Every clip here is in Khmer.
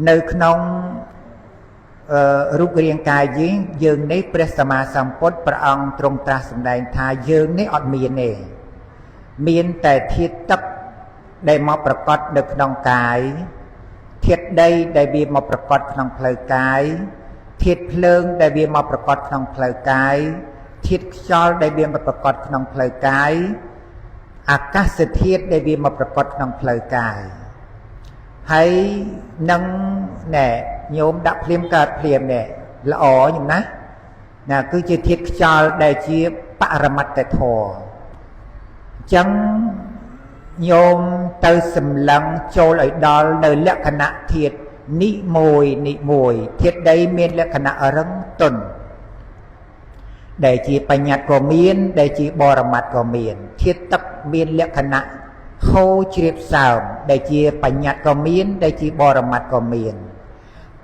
នៅក្នុងរូបរាងកាយយើងយើងនេះព្រះសម្មាសម្ពុទ្ធព្រះអង្គទ្រង់ត្រាស់សម្ដែងថាយើងនេះអត់មានទេមានតែធាតុទឹកដែលមកប្រកបនៅក្នុងកាយធាតុដីដែលវាមកប្រកបក្នុងផ្លូវកាយធាតុភ្លើងដែលវាមកប្រកបក្នុងផ្លូវកាយធាតុខ្យល់ដែលវាមកប្រកបក្នុងផ្លូវកាយអាកាសធាតុដែលវាមកប្រកបក្នុងផ្លូវកាយហើយនឹងណែញោមដាក់ភ្លាមកើតភ្លាមណែល្អញោមណាណាគឺជាធាតុខ្យល់ដែលជាបរមត្តធម៌អញ្ចឹងញោមទៅសម្លឹងចូលឲ្យដល់នៅលក្ខណៈធាតុនិមួយនិមួយធាតុដីមានលក្ខណៈរឹងទន់ដែលជាបញ្ញត្តិក៏មានដែលជាបរមត្តក៏មានធាតុទឹកមានលក្ខណៈហូរជ្រាបសើមដែលជាបញ្ញត្តិក៏មានដែលជាបរមត្តក៏មាន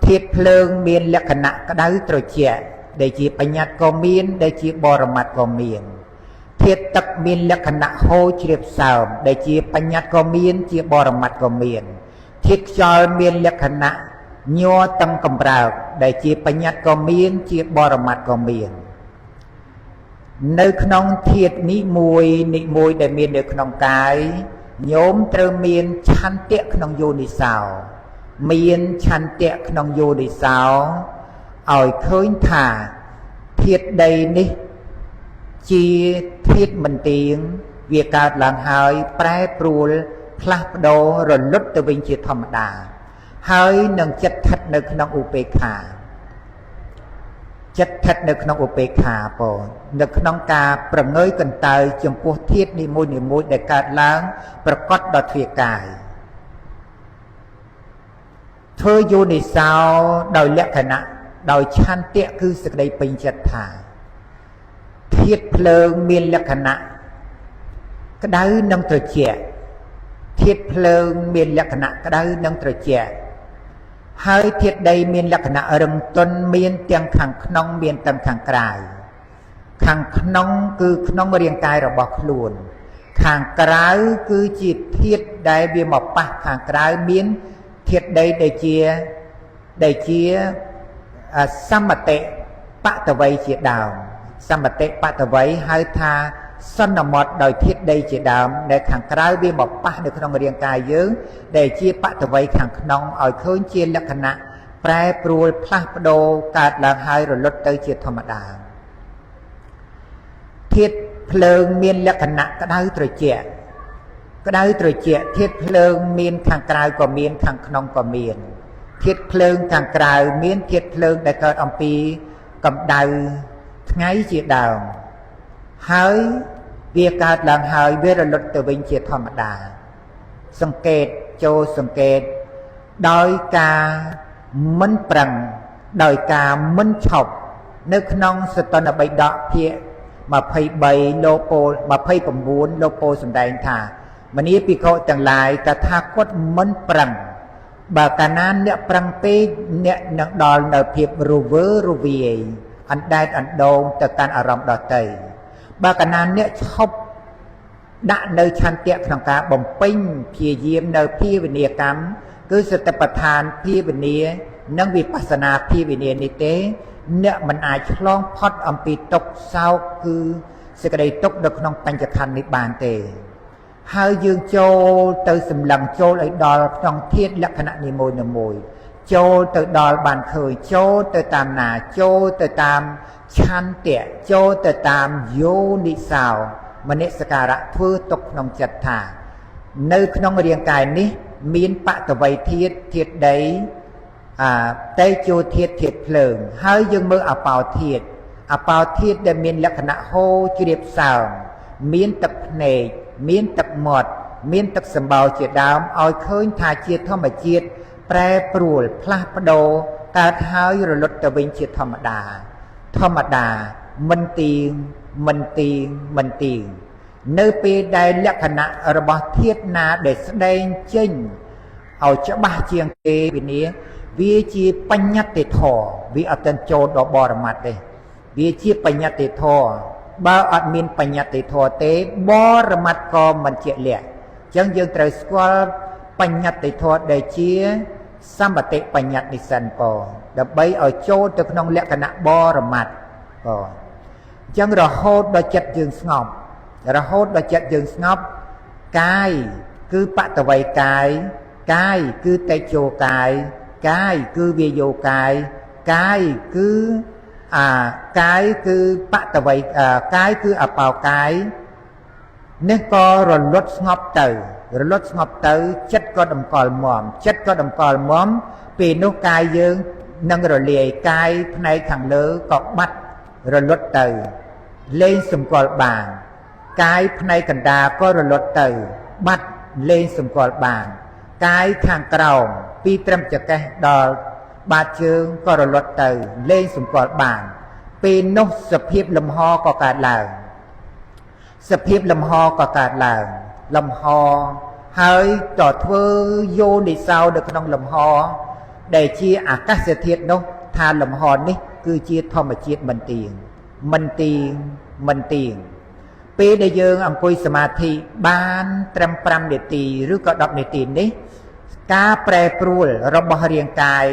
ធាតុភ្លើងមានលក្ខណៈក្តៅត្រជាក់ដែលជាបញ្ញត្តិក៏មានដែលជាបរមត្តក៏មានធាតុទឹកមានលក្ខណៈហូរជ្រាបសើមដែលជាបញ្ញត្តិក៏មានជាបរមត្តក៏មានធាតុខ្យល់មានលក្ខណៈញ័រតឹងកម្រើកដែលជាបញ្ញត្តិក៏មានជាបរមត្តក៏មាននៅក្នុងធាតុនេះមួយនិមួយដែលមាននៅក្នុងកាយញោមត្រូវមានឆន្ទៈក្នុងយោនិសោមានឆន្ទៈក្នុងយោនិសោឲ្យឃើញថាធាតុដីនេះជាធាតុមិនទៀងវាកើតឡើងហើយប្រែប្រួលផ្លាស់ប្ដូររលត់ទៅវិញជាធម្មតាហើយនឹងចិត្តស្ថិតនៅក្នុងឧបេក្ខាចិត្តស្ថិតនៅក្នុងឧបេក្ខាពោនៅក្នុងការប្រងើយកន្តើយចំពោះធាតុនីមួយនីមួយដែលកើតឡើងប្រកបដល់ទ្វាកាយធ្វើយោនិសោដោយលក្ខណៈដោយឆន្ទៈគឺសេចក្តីពេញចិត្តថាធាតុភ្លើងមានលក្ខណៈក្តៅនិងត្រជាក់ធាតុភ្លើងមានលក្ខណៈក្តៅនិងត្រជាក់ហើយធាតុដីមានលក្ខណៈរឹងទន់មានទាំងខាងក្នុងមានទាំងខាងក្រៅខាងក្នុងគឺក្នុងរាងកាយរបស់ខ្លួនខាងក្រៅគឺជាធាតុដែលវាមកប៉ះខាងក្រៅមានធាតុដីដែលជាសមតិបតវ័យជាដើមសមតិបតវ័យហៅថាសន្មត់ដោយធាតុដីជាដើមដែលខាងក្រៅវាមកប៉ះនៅក្នុងរាងកាយយើងដែលជាបតវ័យខាងក្នុងឲ្យឃើញជាលក្ខណៈប្រែប្រួលផ្លាស់ប្ដូរកើតឡើងហើយរលត់ទៅជាធម្មតាធាតុភ្លើងមានលក្ខណៈក្តៅត្រជាក់ក្តៅត្រជាក់ធាតុភ្លើងមានខាងក្រៅក៏មានខាងក្នុងក៏មានធាតុភ្លើងខាងក្រៅមានធាតុភ្លើងដែលកើតអំពីកម្ដៅថ្ងៃជាដើមហើយវាកើតឡើងហើយវារលត់ទៅវិញជាធម្មតាសង្កេតចូលសង្កេតដោយការមិនប្រឹងដោយការមិនឈប់នៅក្នុងសតនបិដកភាគ23លោកពោល29លោកពោលសម្ដែងថាមនីភិក្ខុទាំងឡាយតថាគតមិនប្រឹងបើកាលណាអ្នកប្រឹងពេកអ្នកនឹងដល់នៅភាពរវើរវាយអណ្ដែតអណ្ដូងទៅកាន់អារម្មណ៍ដទៃបើកាលណាអ្នកឈប់ដាក់នៅឆន្ទៈក្នុងការបំពេញព្យាយាមនៅភាវនាកម្មគឺសតិប្បដ្ឋានភាវនានិងវិបស្សនាភាវនានេះទេអ្នកមិនអាចឆ្លងផុតអំពីទុក្ខសោកគឺសេចក្តីទុក្ខនៅក្នុងបញ្ចខណ្ឌនេះបានទេហើយយើងចូលទៅសម្លឹងចូលឲ្យដល់ក្នុងធាតុលក្ខណៈនីមួយៗចូលទៅដល់បានឃើញចូលទៅតាមណាចូលទៅតាមឆន្ទៈចូលទៅតាមយោនិសោមនសិការៈធ្វើទុកក្នុងចិត្តថានៅក្នុងរាងកាយនេះមានបតវ័យធាតុធាតុដីអាតេជោធាតុធាតុភ្លើងហើយយើងមើលអបោធាតុអបោធាតុដែលមានលក្ខណៈហូរជ្រាបសើមមានទឹកភ្នែកមានទឹកមាត់មានទឹកសម្បោរជាដើមឲ្យឃើញថាជាធម្មជាតិប្រែប្រួលផ្លាស់ប្ដូរកើតហើយរលត់ទៅវិញជាធម្មតាធម្មតាមិនទៀងមិនទៀងមិនទៀងនៅពេលដែលលក្ខណៈរបស់ធាតុណាដែលស្ដែងចេញឲ្យច្បាស់ជាងគេវិនាវាជាបញ្ញត្តិធម៌វាអត់ទាន់ចូលដល់បរមត្តទេវាជាបញ្ញត្តិធម៌បើអត់មានបញ្ញត្តិធម៌ទេបរមត្តក៏មិនជាក់លាក់អញ្ចឹងយើងត្រូវស្គាល់បញ្ញត្តិធម៌ដែលជា សម្បតិបញ្ញត្តិនិសិនពដើម្បីឲ្យចូលទៅក្នុងលក្ខណៈបរមត្តពអញ្ចឹងរហូតដល់ចិត្តយើងស្ងប់រហូតដល់ចិត្តយើងស្ងប់កាយគឺបតវ័យកាយកាយគឺតេជោកាយកាយគឺវាយោកាយកាយគឺអាកាយគឺបតវ័យកាយគឺអបោកាយនេះក៏រលត់ស្ងប់ទៅរលត់ស្ងប់ទៅចិត្តក៏តម្កល់មមចិត្តក៏តម្កល់មមពេលនោះកាយយើងនឹងរលាយកាយផ្នែកខាងលើក៏បាត់រលត់ទៅលែងសម្គាល់បានកាយផ្នែកកណ្ដាលក៏រលត់ទៅបាត់លែងសម្គាល់បានកាយខាងក្រោមពីត្រឹមចង្កេះដល់បាតជើងក៏រលត់ទៅលែងសម្គាល់បានពេលនោះសភាពលំហក៏កើតឡើងសភាពលំហក៏កើតឡើងលំហហើយក៏ធ្វើយោនិសោនៅក្នុងលំហដែលជាអាកាសធាតុនោះថាលំហនេះគឺជាធម្មជាតិមិនទៀងមិនទៀងមិនទៀងពេលដែលយើងអង្គុយសមាធិបានត្រឹម5នាទីឬក៏10នាទីនេះការប្រែប្រួលរបស់រាងកាយ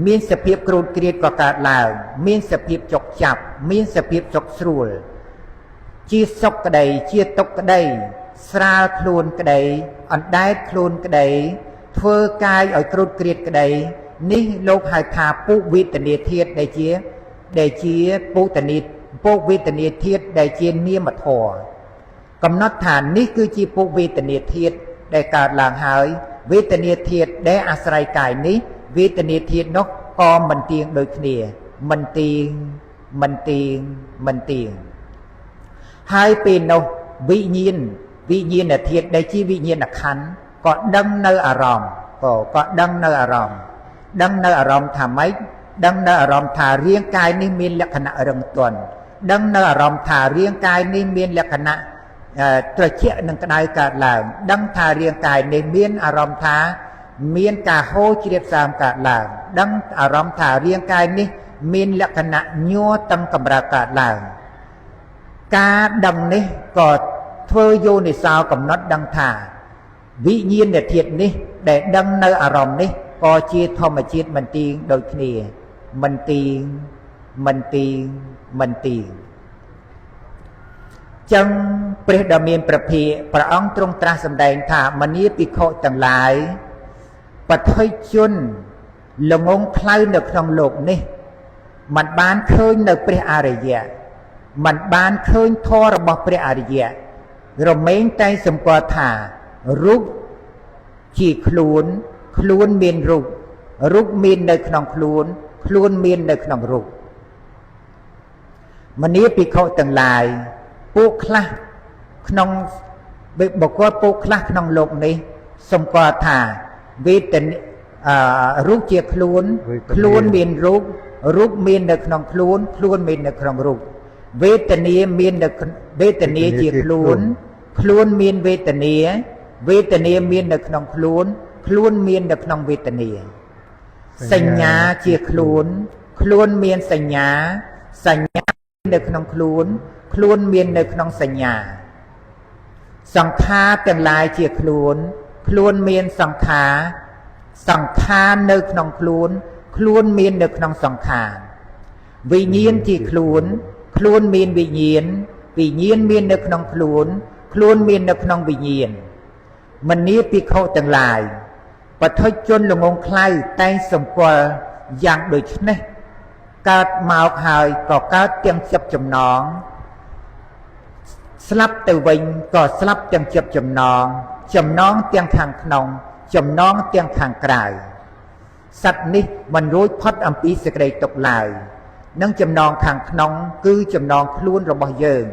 មានសភាពគ្រូតគ្រៀតក៏កើតឡើងមានសភាពចុកចាប់មានសភាពចុកស្រួលជាសុខក្តីជាទុក្ខក្តីស្រាលខ្លួនក្តីអណ្ដែតខ្លួនក្តីធ្វើកាយឲ្យគ្រូតគ្រៀតក្តីនេះលោកហៅថាពុវេទនាធាតុដែលជាពុតនីពុវេទនាធាតុដែលជានាមធម៌កំណត់ថានេះគឺជាពុវេទនាធាតុដែលកើតឡើងហើយវេទនាធាតុដែលអាស្រ័យកាយនេះវេទនាធាតុនោះក៏មិនទៀងដូចគ្នាមិនទៀងមិនទៀងមិនទៀងហើយពេលនោះវិញ្ញាណវិញ្ញាណធាតុដែលជាវិញ្ញាណក្ខន្ធក៏ដឹងនៅអារម្មណ៍ក៏ដឹងនៅអារម្មណ៍ដឹងនៅអារម្មណ៍ថាម៉េចដឹងនៅអារម្មណ៍ថារាងកាយនេះមានលក្ខណៈរឹងទន់ដឹងនៅអារម្មណ៍ថារាងកាយនេះមានលក្ខណៈត្រជាក់និងក្តៅកើតឡើងដឹងថារាងកាយនេះមានអារម្មណ៍ថាមានការហូរជ្រាបសើមកើតឡើងដឹងអារម្មណ៍ថារាងកាយនេះមានលក្ខណៈញ័រតឹងកម្រើកកើតឡើងការដឹងនេះក៏ធ្វើយោនិសោកំណត់ដឹងថាវិញ្ញាណធាតុនេះដែលដឹងនៅអារម្មណ៍នេះក៏ជាធម្មជាតិមិនទៀងដូចគ្នាមិនទៀងមិនទៀងមិនទៀងចឹងព្រះដ៏មានព្រះភិក្ខព្រះអង្គទ្រង់ត្រាស់សម្ដែងថាមនាភិក្ខុទាំងឡាយបឋិជនល្ងងខ្លៅនៅក្នុងលោកនេះមិនបានឃើញនៅព្រះអរិយៈមិនបានឃើញធម៌របស់ព្រះអរិយៈរមែងតែសម្គាល់ថារូបជាខ្លួនខ្លួនមានរូបរូបមាននៅក្នុងខ្លួនខ្លួនមាននៅក្នុងរូបមនាភិក្ខុទាំងឡាយពួកខ្លះក្នុងបុគ្គលពួកខ្លះក្នុងលោកនេះសម្គាល់ថាវេទនារូបជាខ្លួនខ្លួនមានរូបរូបមាននៅក្នុងខ្លួនខ្លួនមាននៅក្នុងរូបវេទនាមាននៅវេទនាជាខ្លួនខ្លួនមានវេទនាវេទនាមាននៅក្នុងខ្លួនខ្លួនមាននៅក្នុងវេទនាសញ្ញាជាខ្លួនខ្លួនមានសញ្ញាសញ្ញានៅក្នុងខ្លួនខ្លួនមាននៅក្នុងសញ្ញាសង្ខារទាំងឡាយជាខ្លួនខ្លួនមានសង្ខារសង្ខារនៅក្នុងខ្លួនខ្លួនមាននៅក្នុងសង្ខារវិញ្ញាណជាខ្លួនខ្លួនមានវិញ្ញាណវិញ្ញាណមាននៅក្នុងខ្លួនខ្លួនមាននៅក្នុងវិញ្ញាណមនាភិក្ខុទាំងឡាយបឋិជនល្ងងខ្លៅតែងសម្គាល់យ៉ាងដូចនេះកើតមកហើយក៏កើតទាំងចិត្តចំណងស្លាប់ទៅវិញក៏ស្លាប់ទាំងចិត្តចំណងចំណងទាំងខាងក្នុងចំណងទាំងខាងក្រៅសត្វនេះមិនរួចផុតអំពីសេចក្តីទុក្ខឡើយនឹងចំណងខាងក្នុងគឺចំណងខ្លួនរបស់យើង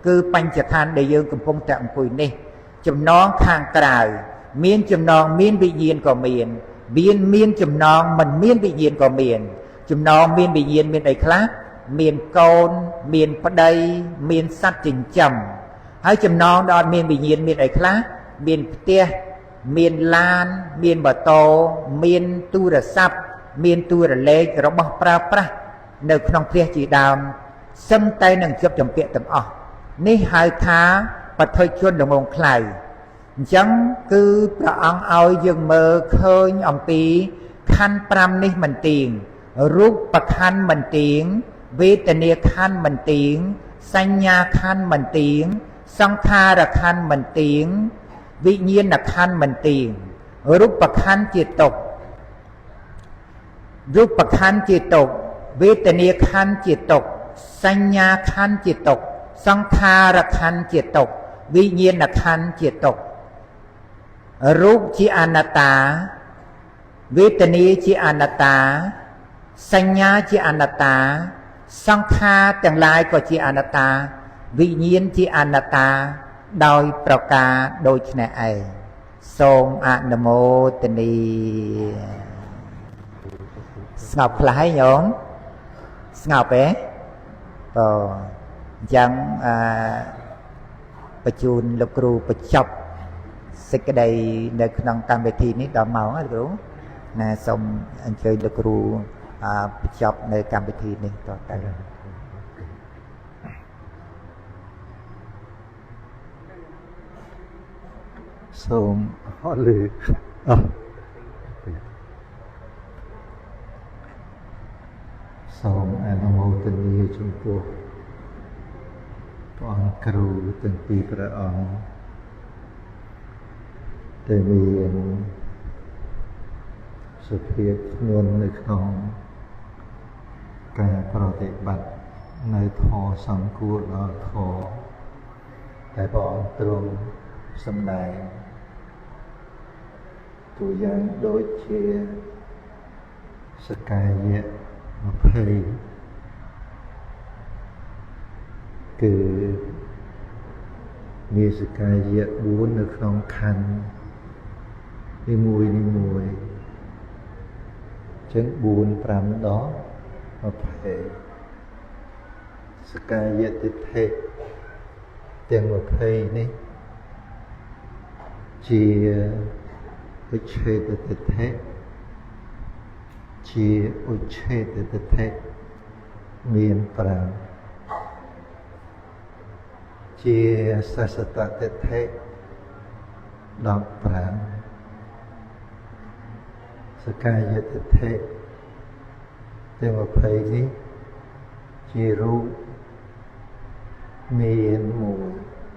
គឺបញ្ចខណ្ឌដែលយើងកំពុងតែអង្គុយនេះចំណងខាងក្រៅមានចំណងមានវិញ្ញាណក៏មានមានចំណងមិនមានវិញ្ញាណក៏មានចំណងមានវិញ្ញាណមានអីខ្លះមានកូនមានប្តីមានសត្វចិញ្ចឹមហើយចំណងដែលអត់មានវិញ្ញាណមានអីខ្លះមានផ្ទះមានឡានមានម៉ូតូមានទូរស័ព្ទមានទូរលេខរបស់ប្រើប្រាស់នៅក្នុងផ្ទះជាដើមសឹងតែនឹងជាប់ចម្ពាក់ទាំងអស់នេះហៅថាបឋិជនល្ងងខ្លៅ អញ្ចឹងគឺព្រះអង្គឲ្យយើងមើលឃើញអំពីខណ្ឌ5នេះមិនទៀងរូបខណ្ឌមិនទៀងវេទនាខណ្ឌមិនទៀងសញ្ញាខណ្ឌមិនទៀងសង្ខារខណ្ឌមិនទៀងវិញ្ញាណខណ្ឌមិនទៀងរូបខណ្ឌជាទុក្ខរូបខណ្ឌជាទុក្ខវេទនាខណ្ឌជាទុក្ខសញ្ញាខណ្ឌជាទុក្ខសង្ខារខណ្ឌជាទុក្ខវិញ្ញាណខណ្ឌជាទុក្ខរូបជាអនត្តាវេទនាជាអនត្តាសញ្ញាជាអនត្តាសង្ខារទាំងឡាយក៏ជាអនត្តាវិញ្ញាណជាអនត្តាដោយប្រការដូចនេះឯងសូមអនុមោទនាស្ងប់ខ្លះហើយញោមស្ងប់ទេបើអញ្ចឹងអឺបញ្ជូនលោកគ្រូបញ្ចប់សេចក្តីនៅក្នុងកម្មវិធីនេះដល់ម៉ោងហើយលោកគ្រូណាសូមអញ្ជើញលោកគ្រូបញ្ចប់នៅកម្មវិធីនេះតទៅសូមអរលឺអរសូមអនុមោទនាចំពោះព្រះអង្គគ្រូទាំងពីរព្រះអង្គដែលមានសុភាពធ្ងន់នៅក្នុងការប្រតិបត្តិនៅធម៌សង្គួរដល់ធម៌តែព្រះអង្គទ្រង់សម្ដែងតួយ៉ាងដូចជាសកាយៈ20គឺមានសកាយៈ4នៅក្នុងខណ្ឌនីមួយនីមួយចឹង4 5ដល់20សកាយៈទិដ្ឋិទាំង20នេះជាឧច្ឆេទទិដ្ឋិជាឧច្ឆេទទិដ្ឋិមាន5ជាសសតទិដ្ឋិ15សកាយទិដ្ឋិទាំង20នេះជារូបមាន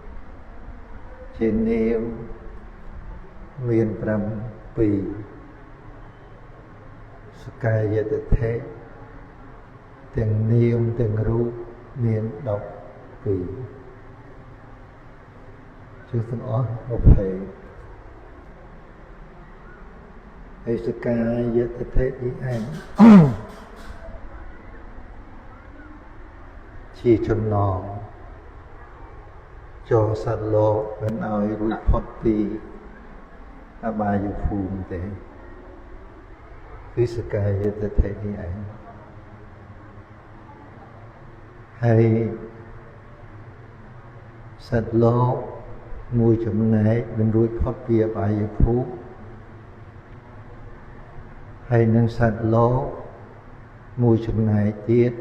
1ជានាមមាន7សកាយទិដ្ឋិទាំងនាមទាំងរូបមាន12ជាទាំងអស់20ហើយសកាយទិដ្ឋិនេះឯងជាចំណងចងសត្វលោកមិនឲ្យរួចផុតពីអបាយភូមិទេគឺសកាយទិដ្ឋិនេះឯងហើយសត្វលោកមួយចំណែកមិនរួចផុតពីអបាយភូមិហើយនឹងសត្វលោកមួយចំណែកទៀត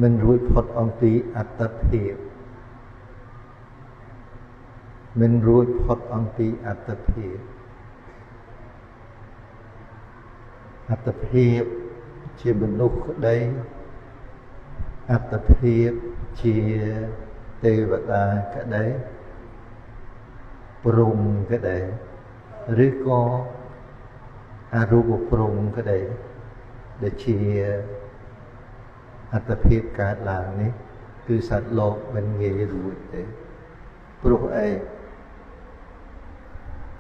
មិនរួចផុតអំពីអត្តភាពមិនរួចផុតអំពីអត្តភាពអត្តភាពជាមនុស្សក្តីអត្តភាពជាទេវតាក្តីព្រហ្មក្តីឬក៏អរូបព្រហ្មក្តីដែលជាអត្តភាពកើតឡើងនេះគឺសត្វលោកមិនងាយរួចទេព្រោះអី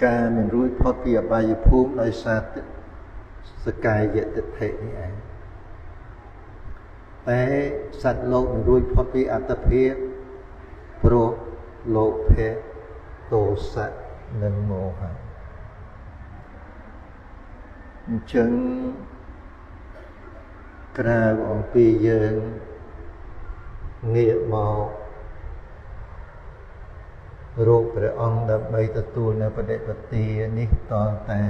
ការមិនរួចផុតពីអបាយភូមិដោយសារសកាយទិដ្ឋិនេះឯងតែសត្វលោកមិនរួចផុតពីអត្តភាពព្រោះលោភៈទោសៈនិងមោហៈអញ្ចឹងក្រៅអំពីយើងងាកមករកព្រះអង្គដើម្បីទទួលនៅបដិបទានេះតតែ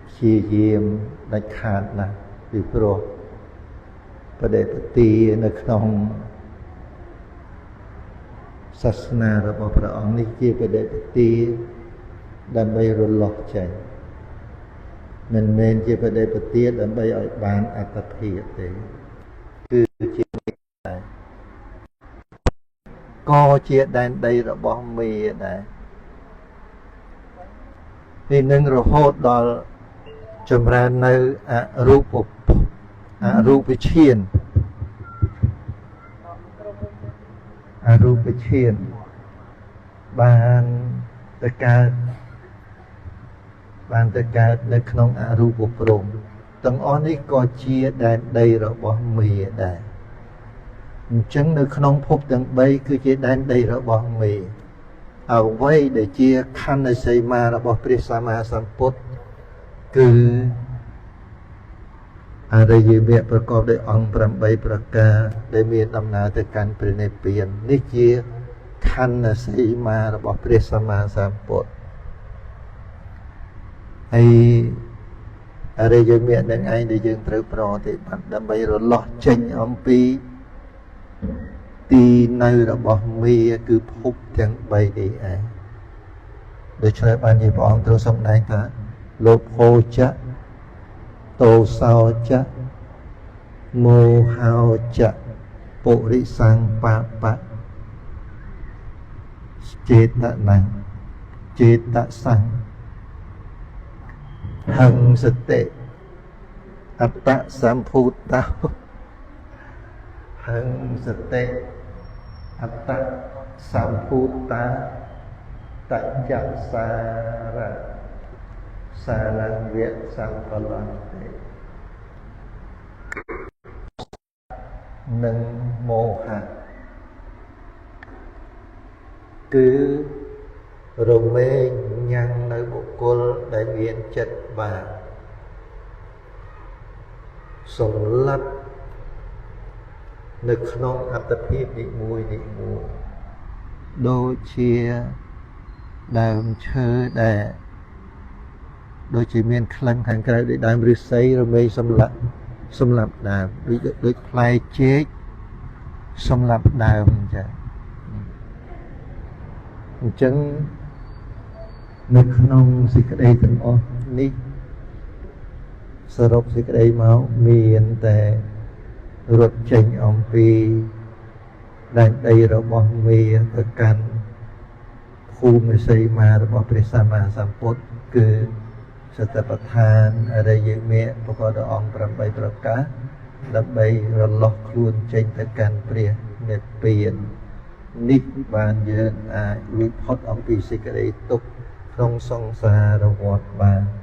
ព្យាយាមដាច់ខាតណាស់ពីព្រោះបដិបទានៅក្នុង សាសនារបស់ព្រះអង្គនេះជាបដិបទាដើម្បីរលត់ចេញមិនមែនជាបដិបទាដើម្បីឲ្យបានអត្តភាពទេគឺជាដែរក៏ជាដែនដីរបស់មេដែរនេះនឹងរហូតដល់ចម្រើននៅអរូបឈានអរូបឈានបានទៅកើតនៅក្នុងអរូបព្រហ្មទាំងអស់នេះក៏ជាដែនដីរបស់មេដែរអញ្ចឹងនៅក្នុងភពទាំង3គឺជាដែនដីរបស់មេអ្វីដែលជាខណ្ឌសីមារបស់ព្រះសម្មាសម្ពុទ្ធគឺអរិយមគ្គប្រកបដោយអង្គ8ប្រការដែលមានដំណើរទៅកាន់ព្រះនិព្វាននេះជាខណ្ឌសីមារបស់ព្រះសម្មាសម្ពុទ្ធហើយអរិយមគ្គនឹងឯងដែលយើងត្រូវប្រតិបត្តិដើម្បីរលាស់ចេញអំពីទីនៅរបស់មេគឺភពទាំង3នេះឯងដូច្នេះបានជាព្រះអង្គទ្រង់សម្ដែងថាលោភោចៈតោសោចៈមោហោចៈពុរិសੰបាបៈចេតនំចេតសੰហឹងសតិអត្តសម្ភូតោហឹងសតិអត្តសម្ភូតាតច្ចសារៈសារងវៈសម្បលន្តិនិងមោហៈគឺរមែងញ៉ាំងនៅបុគ្គលដែលមានចិត្តបាបសម្លាប់នៅក្នុងអត្តភាពនីមួយនីមួយដូចជាដើមឈើដែលដូចជាមានក្លិនខាងក្រៅដូចដើមឫស្សីរមែងសម្លាប់ដើមដូចផ្លែចេកសម្លាប់ដើមចាអញ្ចឹងនៅក្នុងសេចក្តីទាំងអស់នេះសរុបសេចក្តីមកមានតែរត់ចេញអំពីដែនដីរបស់មេទៅកាន់ភូមិសីមារបស់ព្រះសម្មាសម្ពុទ្ធគឺសតិប្បដ្ឋានអរិយមគ្គប្រកបដោយអង្គ8ប្រការដើម្បីរលាស់ខ្លួនចេញទៅកាន់ព្រះនិព្វាននេះបានយើងអាចរួចផុតអំពីសេចក្តីទុក្ខក្នុងសង្សារវដ្តបាន។